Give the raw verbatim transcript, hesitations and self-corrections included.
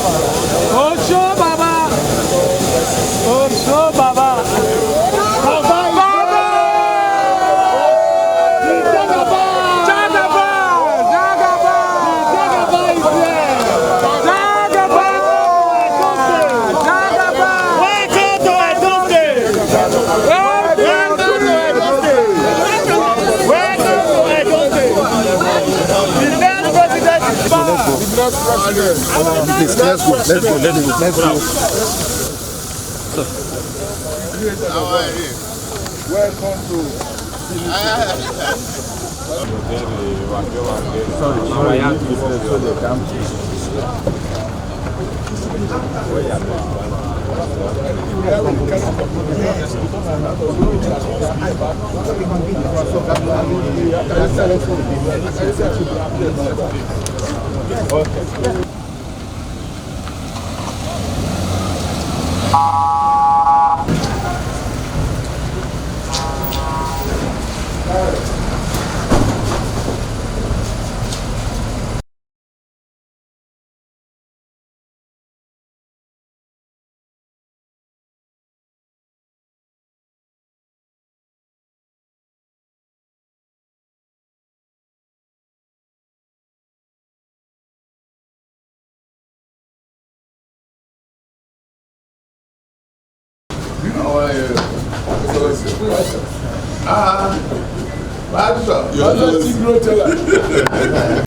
Ojo Baba! Ojo Baba! Baba! Baba! Jagaba! Jagaba! Jagaba is here! Jagaba! Jagaba! Welcome to Edo State! Welcome to Edo State! Welcome to Edo State! The next president is back! Please, let's go, let's go, let's go, let's go. Welcome to. Sorry, sorry, this is so they come. Ah, Pastor, you always grow teller.